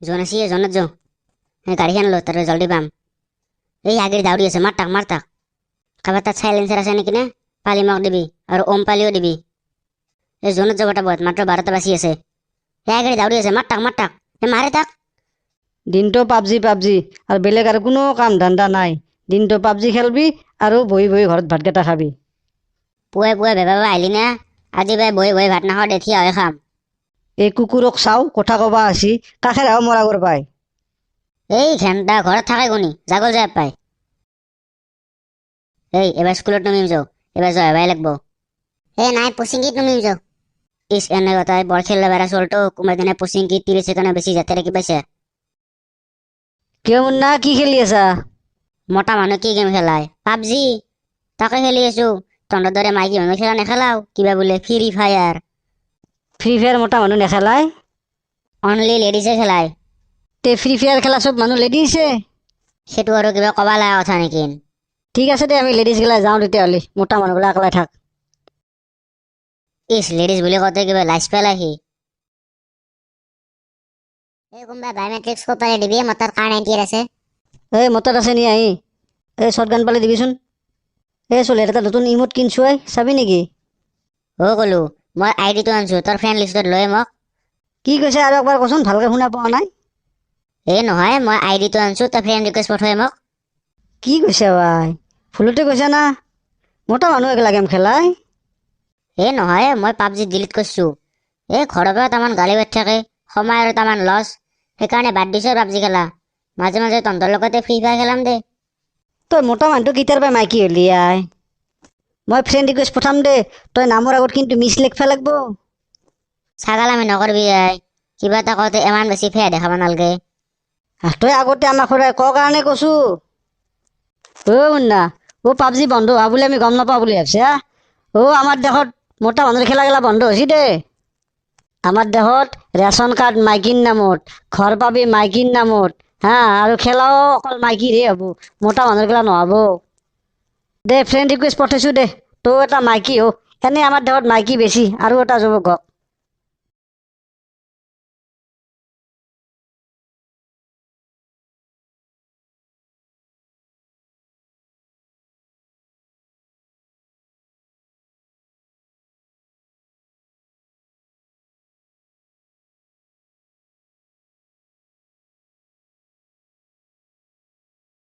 জোন আছে, জোনত যাওঁ। গাড়ীখন ল, তাৰে জলদি পাম। এই আগেৰ দাউৰি আছে, মাৰ তাক, মাৰ তাক। কাৰোবাৰ তাত চাইলেঞ্চাৰ আছে নেকি না? পালি মোক দিবি, আৰু ওম পালিও দিবি। এই জোনত যাব তাবত, মাত্ৰ 12টা বাচি আছে। এই আগেৰ দাউৰি আছে, মাৰ তাক, মাৰ তাক, এই মাৰে তাক। দিনটো পাবজি পাবজি আৰু বেলেগ আৰু কোনো কাম ধান্দা নাই। দিনটো পাবজি খেলবি আৰু বহি বহি ঘৰত ভাতকেইটা খাবি। পুৱাই পুৱাই বেবা আহিলি না? আজি বাই বহি বহি ভাত নাখাওঁ দে, থিয় হৈ খাম। এই কুকুৰক চাওঁ, কথা কবা আছি, কাষেৰে মৰা গৰ পায়। এই ঘেণ্টা ঘৰত থাকে কোনি, জাগল যায় পায়। এই এবাৰ স্কুলত নমিম যাওঁ, এবাৰ জয় লাগব। এই নাই, পচিংকিত নমিম যাওঁ। ইচ, এনে কথা বৰ খেল বেড়া চলতো, কোনোবা দিনা পচিংকি 30 ছেকেণ্ডৰ বেছি যাতে ৰাখি পাইছে। কিয় মুন্না, কি খেলি আছা? মতা মানুহ কি গেম খেলায়? পাবজি তাকে খেলি আছো। তহঁতৰ দৰে মাইকী মানুহ খেলা নেখেলাও, কিবা বোলে ফ্ৰী ফায়াৰ। ফ্ৰী ফায়াৰ মতা মানুহ নেখেলায়? অনলি লেডিজে খেলায়। তে ফ্ৰী ফায়াৰ খেলা চব মানুহ লেডিছে? সেইটো আৰু কিবা ক'বা লগা কথা নেকি? ঠিক আছে দে, আমি লেডিজ গেলা যাওঁ তেতিয়াহ'লে, মোটা মানুহবিলাক একলাই থাক। ইচ, লেডিজ বুলি কওঁতে কিবা লাজ পেলাই সি। এই কোনোবা বায়'মেট্ৰিক স্কোপ পালে দিবি, মোৰ তাত কাৰ 98 আছে। এই মোৰ তাত আছে নি আহি। এই শ্বৰ্ট গান পালে দিবিচোন। এই চলে এটা নতুন ইমোট কিনছো, এই চাবি নেকি? অ' ক'লো, মই আই ডিটো আনিছো, তোৰ ফ্ৰেণ্ড লিষ্টত লৈ মোক। কি কৈছে আৰু একবাৰ কচোন, ভালকৈ শুনা পোৱা নাই। এই নহয়, মই আই ডিটো আনিছো, তই ফ্ৰেণ্ড ৰিকুৱেষ্ট পঠোৱাই মোক। কি কৈছে ভাই, ভুলতে কৈছে না? মতা মানুহ এগলা গেম খেলাই? এই নহয়, মই পাবজি ডিলিট কৰিছো। এই ঘৰৰ পৰা তামান গালি পাৰি থাকে, সময় আৰু তামান লছ, সেইকাৰণে বাদ দিছো পাবজি খেলা। মাজে মাজে তহঁতৰ লগতে ফ্ৰী ফায়াৰ খেলাম দে। তই মতা মানুহটো কেতিয়াৰ পৰা মাইকী হ'লি আই? মই ফ্ৰেণ্ড ৰিকুৱেষ্ট পঠাম দে, তই নামৰ আগত কিন্তু মিছ লিখবা লাগব। ছাগাল আমি নকৰবি আই, কিবা এটা কওঁতে ইমান বেছি ফেয়া দেখাব নালাগে। তই আগতে আমাক সদায় ক কাৰণে কৈছো। অ' মুন্না, অ' পাবজি বন্ধ হোৱা বুলি আমি গম নাপাওঁ বুলি ভাবছে? হা, অ' আমাৰ দেশত মতা মানুহৰ খেলা গেলা বন্ধ হৈছে দে। আমাৰ দেশত ৰেচন কাৰ্ড মাইকীৰ নামত, ঘৰ পাবি মাইকীৰ নামত, হা, আৰু খেলাও অকল মাইকীৰহে হ'ব, মতা মানুহৰ খেলা নহ'ব দে। ফ্ৰেণ্ড ৰিকুৱেষ্ট পঠাইছোঁ দে, তই এটা মাইকী হো। এনেই আমাৰ দেশত মাইকী বেছি, আৰু এটা যুৱক হওক।